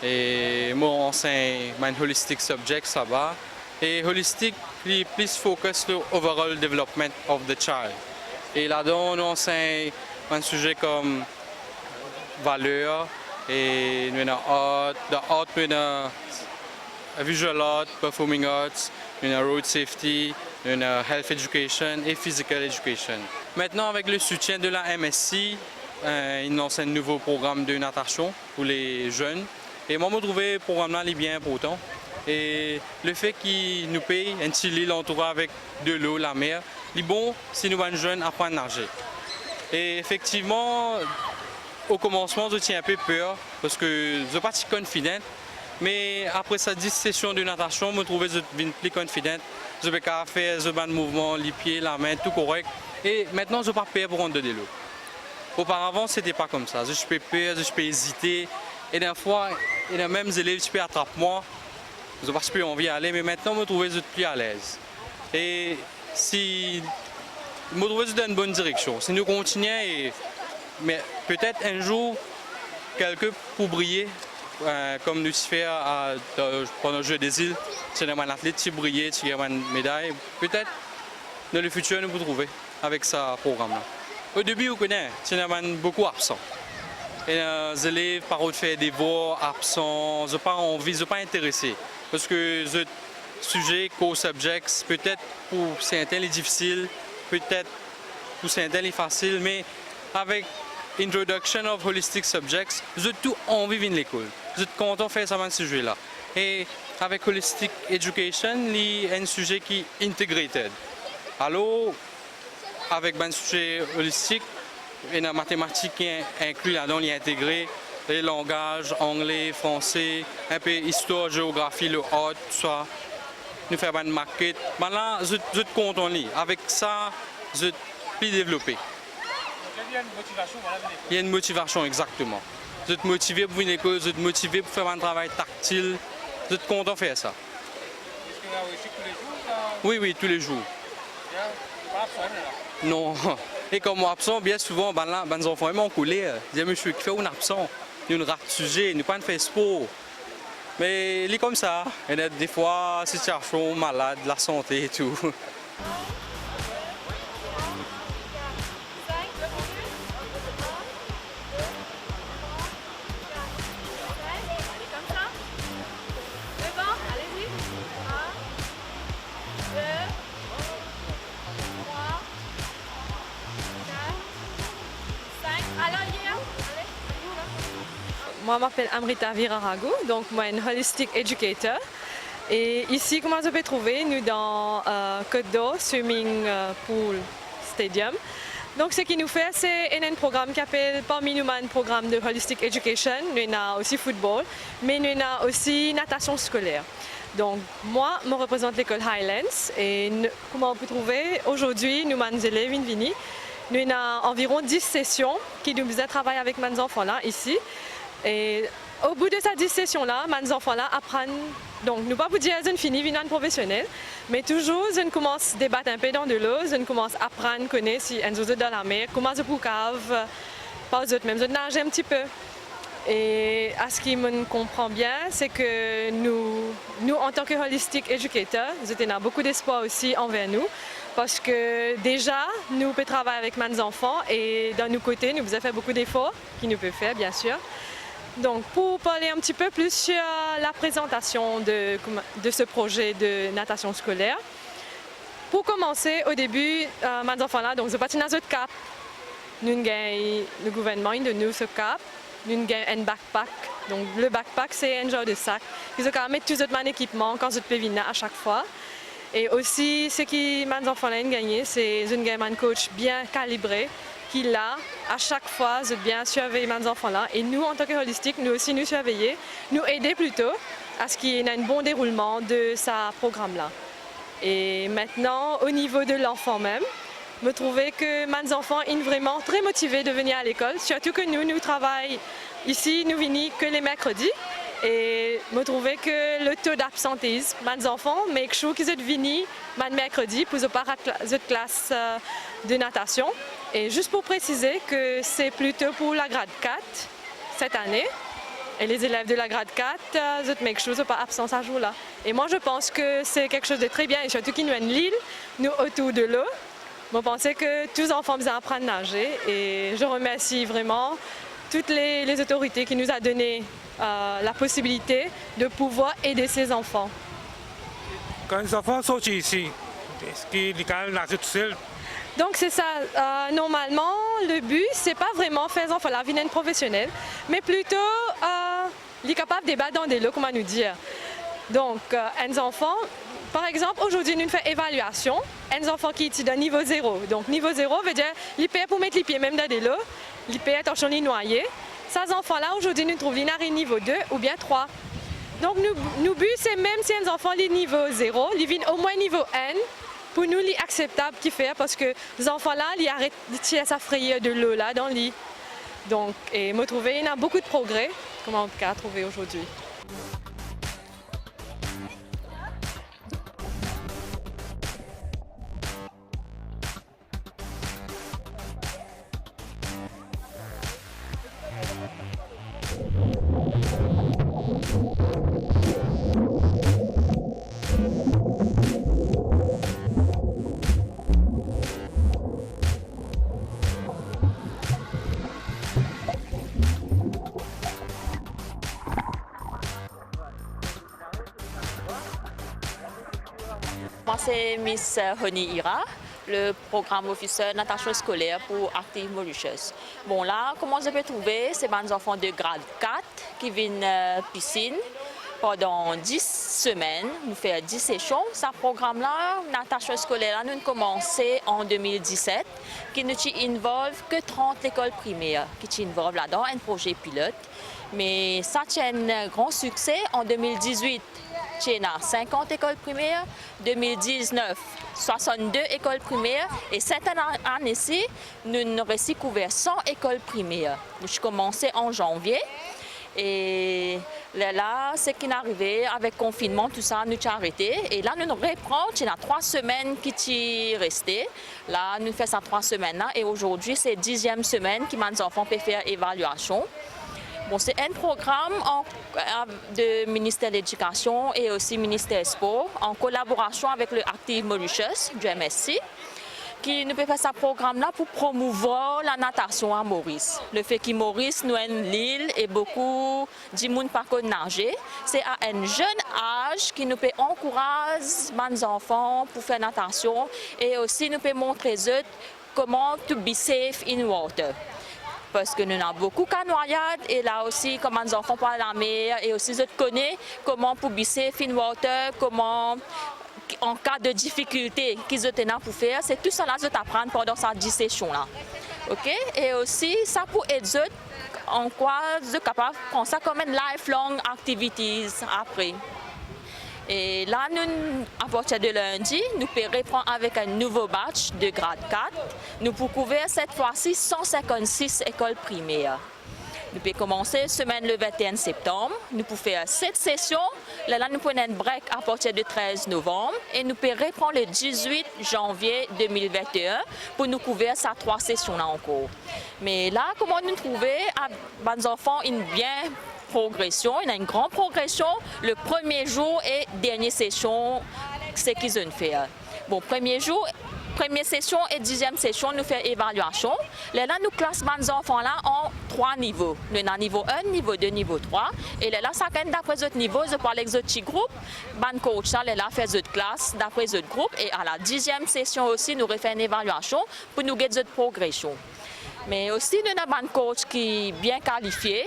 et mo ansegn bann holistic subjects laba. E holistic, li plis focus lor overall development of the child. E ladan, nou ansegn bann size kom valer, e nou ena art, dan art nou ena visual art, performing arts, nou ena road safety, nou ena health education e physical education. Maintenant, avec le soutien de la M S C, euh, ils lancent un nouveau programme de natation pour les jeunes. E mwa, mo trouve program la, li bien inportan. E lefe ki nou pe enn ti lil antoure avek delo, lamer, li bon si nou bann zenn aprann naze. E efektivman, o komansman, zot ti inpe per, parski zot pa ti confident. Me apre sa dis sesion de natasion, mo trouve zot vinn pli confident. Zot pe kapav fer zot bann mouvman, lipie, lame, tou korek. E aster, zot pa per pou rant dan delo. Oparavan, sete pa koumsa. Zot ti pe per, zot ti pe ezite. E dafwa, ena mem zelev ti pe atrap mwa. Zot pa ti pe anvi ale, me aster, mo trouve zot pli alez. E si, mo trouve zot dan enn bonn direksion. Si nou kontigne, e, me petet enn zour, kelke pou briye, eh, kom nou ti fer a, dan, pandan Jeux des Îles, ti ena bann atlet ti briye, ti gagn bann meday. Petet, dan lefitir, nou pou trouve avek sa program la. O debi, ou kone, ti ena bann boukou absan. Ena zelev pa rod fer devwar, absan, zot pa anvi, zot pa interese. Parski zot size, core subjects, petet pou serten li difisil, petet pou serten li fasil, me avek introduction of holistic subjects, zot tou anvi vinn lekol. Zot kontan fer sa bann size la. E avek holistic education, li enn size ki integrated. Alor, avek bann size holistic, ena matematik ki in-, inkli ladan, li integre, e langaz, angle, franse, inpe istwar, zeografi, le art, tousa. Nou fer bann maket. Bann la, zot, zot kontan li. Avek sa, zot pli devlope. Li enn motivasion, vinn lekol. Li enn motivasion, exakteman. Zot motive pou vinn lekol, zot motive pou fer bann travay taktil. Zot kontan fer sa. Eski ou osi toulezour, sa? Wi, wi, toulezour. Bien, ou pa absan la? Non. E kan mo absan, bien souvan, bann la, bann zanfan, e mo ankoler. Dir, "Misie, kifer ou absan? Nou rat size, nou pa'nn fer spor." Me li koumsa, ena defwa sitiasion, malad, lasante e tou. Allez, comme ça. Devant, allez-y. Un, deux, trois, quatre, cinq. Allez, allez, allez. Moi, je m'appelle Amrita Viraragu, donc moi, une holistic educator. E isi, kouma zot pe trouve, nou dan, euh, Côte d'Or Swimming, euh, Pool Stadium. Donk, seki nou fer, se ena enn program ki apel, parmi nou bann program de holistic education, nou ena osi football, me nou ena osi natasion skoler. Donk, mwa, mo reprezant lekol Highlands, e n-, kouma ou pe trouve, azordi, nou bann zelev inn vini. Nou ena anviron dis sesion ki nou bizin travay avek bann zanfan la, isi. E o bout de sa dis sesion la, bann zanfan la aprann, donk nou pa pou dir zot inn fini vinn bann profesionel, me touzour zot inn koumans debat inpe dan delo, zot inn koumans aprann kone si enn zour zot dan lamer, kouma zot pou kav par zot mem, zot naz enn tipe. E aster ki mo konpran bien, se ke nou, nou antan ke holistic educator, zot ena boukou despwar osi anver nou, parski deza nou pe travay avek bann zanfan e dan nou kote nou bizin fer boukou defor. Ki nou pe fer, bien sir. Donk, pou parle un petit peu plus sur la présentation de, de ce projet de natation scolaire, pou koumanse, o debi, euh, bann zanfan la, donk, zot pa ti ena zot kap. Nou'nn gagn, le gouvernman inn donn nou so kap. Nou'nn gagn enn backpack. Donk, le backpack, se enn zar de sak ki zot kapav met tou zot bann ekipman kan zot pe vinn la a sak fwa. E osi, seki bann zanfan la inn gagne, se zot inn gagn bann coach bien kalibre, ki la, a sak fwa, zot bien sirvey bann zanfan la. E nou, antan ke holistic, nou osi, nou sirveye, nou ede plito, aster ki ena enn bon deroulman de sa program la. E aster, o nivo de lanfan mem, mo trouve ke bann zanfan inn vreman tre motive de vini a lekol, sirtou ke nou, nou travay isi, nou vini ke le merkredi, e mo trouve ke le to d'absenteism bann zanfan, make sure ki zot vini bann merkredi pou zot pa rat kla-, zot klas, euh, de natasion. Et juste pour préciser que c'est plutôt pour la grade quatre cette année. Et les élèves de la grade quatre, euh, zot make sure zot pa absan sa zour la. Et moi, je pense que c'est quelque chose de très bien, et surtout ki nou enn lil, nou otour de l'eau. Mo panse ke tou zanfan bizin aprann naze, et je remercie vraiment toutes les, les autorités qui nous a donné, euh, la possibilité de pouvoir aider ces enfants. Kan enn zanfan sorti isi, eski li kapav naze tousel? Donc c'est ça, euh, normalement, le but, c'est pas vraiment fer zanfan la vinn enn profesionel, mais plutôt, euh, li kapav debat dan delo, kouma nou dir. Donk, euh, enn zanfan, par exanp, ozordi nou fer evaliasion, enn zanfan ki ti dan nivo zero. Donk, nivo zero, vedir li per pou met lipie mem dan delo, li per, atansion, li nwaye. Sa zanfan la, ozordi nou trouv li inn ariv nivo de oubien trwa. Donk, nou, nou bi, se mem si enn zanfan li nivo zero, li vinn omwin nivo enn, pou nou, li akseptab kifer, parski zanfan la, li aret, li tir sa frayer de lo la dan li. Donk, e mo trouve ena boukou de progre, kouma nou kapav trouve ozordi. Mwa se Miss Honi Ira, le program officer natasion skoler pou Active Mauritius. Bon, la, kouma zot pe trouve, se bann zanfan de grad kat ki vinn, eh, pisinn pandan dis semenn, nou fer dis sesion. Sa program la, natasion skoler la, nou'nn koumanse an de mil diset, ki nou ti involve ke trant lekol primer ki ti involve ladan, enn proze pilot. Me sa ti enn gran sikse. An de mil dizwit, ti ena sinkant lekol primer, de mil diznef, swasann-de lekol primer, e set ane, ane-si, nou, nou resi kouver san lekol primer. Nou ti koumanse an zanvie, e lerla, seki inn arive avek konfinnman, tousala, nou ti arete. E la, nou, nou repran, ti ena trwa semenn ki ti reste. La, nou fer sa trwa semenn la, e ozordi, se diziem semenn ki bann zanfan pe fer evaliasion. Bon, se enn program an, de Minister Ledikasion e osi Minister Spor, an kolaborasion avek le Active Mauritius, du M S C, ki nou pe fer sa program la pou promouvwar lanatasion a Moris. Lefe ki Moris, nou enn lil e boukou dimoun pa konn naze, se a enn zenn az ki nou pe ankouraz bann zanfan pou fer natasion, e osi nou pe montre zot kouma to be safe in water. Parski nou ena boukou ka nwayad, e la osi, kouma bann zanfan pou al lamer, e osi zot kone kouma pou be safe in water, kouma an ka de difikilte, ki zot ena pou fer, se tousala zot aprann pandan sa dis sesion la. Ok? E osi, sa pou ed zot an kwa zot kapav pran sa kouma enn lifelong activities apre. E la, nou, apartir de lindi, nou pe repran avek enn nouvo batch de grad kat. Nou pou kouver set fwa-si san sinkant-sis lekol primer. Nou pe koumanse semenn le vinteenn septanm, nou pou fer set sesion, lerla nou pou ena enn break apartir de trez novanm, e nou pe repran le dizwit zanvie de mil vinteenn pou nou kouver sa trwa sesion la ankor. Me la, kouma nou trouve, a, bann zanfan inn bien progrese, ena enn gran progresion, le premie zour e dernie sesion, seki zot inn fer. Bon, premie zour, premie sesion e diziem sesion, nou fer evaliasion. Lerla nou klas bann zanfan la an trwa nivo. Nou ena nivo enn, nivo de, nivo trwa. E lerla sakenn dapre zot nivo, zot pou al ek zot ti group. Bann coach la, lerla fer zot klas dapre zot group. E a la diziem sesion osi, nou refer enn evaliasion pou nou get zot progresion. Me osi, nou ena bann coach ki bien kalifie,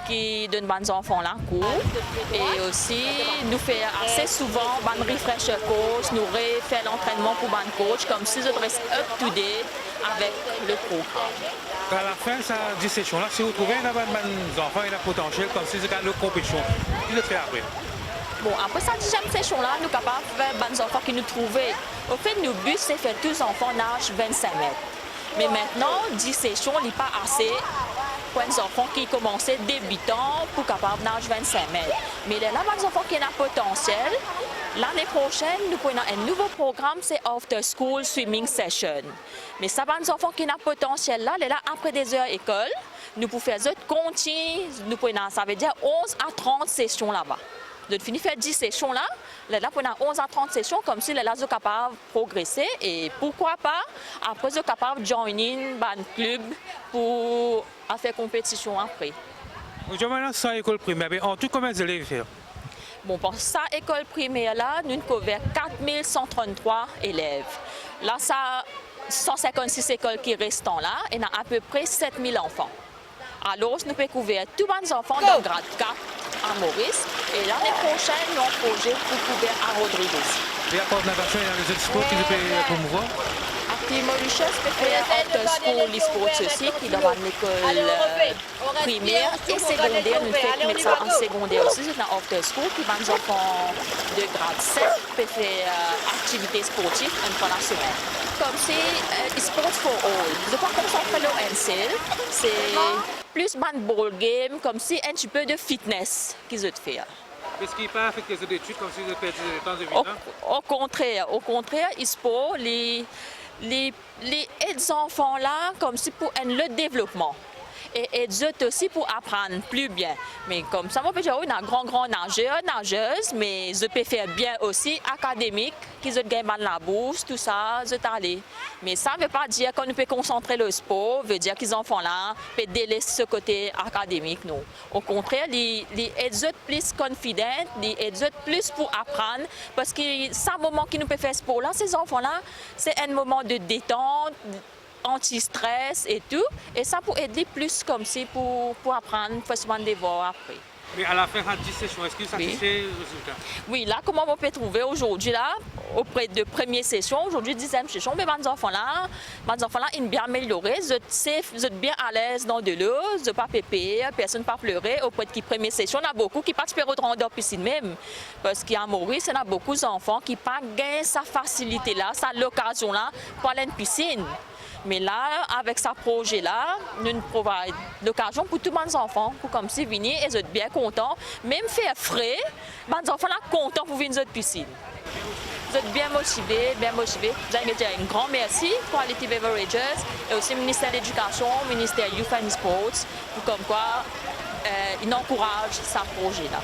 ki donn bann zanfan la kour. E osi, nou fer ase souvan bann refresher course, nou refer lantrennman pou bann coach, koumsi zot res up to date avek le program. A lafin sa dis sesion la, si ou trouve ena bann, bann zanfan ena potansiel, koumsi zot al lor konpetision, ki zot fer apre? Bon, apre sa diziem sesion la, nou kapav fer bann zanfan ki nou trouve. Anfet, nou bi se fer tou zanfan naz vennsenk met. Me mintnan, dis sesion, li pa ase pou enn zanfan ki koumanse debitan pou kapav naz vennsenk met. Me lerla bann zanfan ki ena potansiel, Lane prosenn, nou pou ena enn nouvo program, se after school swimming session. Me sa bann zanfan ki ena potansiel la, lerla apre de zer lekol, nou pou fer zot kontign, nou pou ena, savedir onz a trant sesion laba. Zot fini fer dis sesion la, lerla pou ena onz a trant sesion, koumsi lerla zot kapav progrese e, pourkwa pa, apre zot kapav join in bann klib pou al fer konpetision apre. Ozordi ena sa lekol primer, be an tou konbien zelev fer? Bon, pou sa lekol primer la, nou kouver kat mil san trant-trwa elev. La sa san sinkant-sis lekol ki restan la, ena apepre set mil zanfan. Alor, nou pe kouver tou bann zanfan dan grad kat a Moris, e lane prosenn, nou an proze pou kouver a Rodrig osi. E apar natasion, ena lezot spor ki zot pe promouvoir? Active Mauritius pe fer after school sports osi, ki dan bann lekol, euh, primer e segonder, nou fek met sa an segonder osi, zot ena after school ki bann zanfan de grad set pe fer, euh, aktivite sportif enn fwa lasemenn. Koumsi, euh, Sports for All. Zot pa konsantre lor enn sel, se plis bann ball game, koumsi enn tipe de fitness ki zot fer. Eski pa afekte zot etid, koumsi zot perdi letan, zot vit la? O, okontrer, okontrer, spor, li, li li ed zanfan la koumsi pou enn lot devlopman e ed zot osi pou aprann pli bien. Me koumsa, mo pe dir, wi, ena gran, gran nazer, nazez, me zot pe fer bien osi akademik, ki zot gagn bann labours, tousa, zot ale. Me sa ve pa dir kan nou pe konsantre lor spor, ve dir ki zanfan la pe deles so kote akademik, non. Okontrer, li, li ed zot plis confident, li ed zot plis pou aprann, parski sa moman ki nou pe fer spor la, se zanfan la, se enn moman de detant, anti-stres e tou, e sa pou ed li plis koumsi pou, pou aprann, fer so bann devwar apre. Me alafin sa dis sesion, eski ou satisfe rezilta? Wi, la, kouma mo pe trouve ozordi la, opre de premie sesion, ozordi diziem sesion, me bann zanfan la, bann zanfan la inn bien ameliore, zot sef, zot bien alez dan delo, zot pa pe per, personn pa plere, opre ki premie sesion, ena boukou ki pa ti pe rant dan pisinn mem, parski a Moris, ena boukou zanfan ki pa gagn sa fasilite la, sa lokazion la pou al enn pisinn. Me la, avek sa proze la, nou provide lokazion pou tou bann zanfan pou koumsi vini e zot bien kontan, mem fer fre, bann zanfan la kontan pou vinn zot pisinn. Zot bien motive, bien motive. Zot mete enn gran mersi Quality Beverages e osi Minister Ledikasion, Minister Youth and Sports, pou koumkwa, eh, inn ankouraz sa proze la.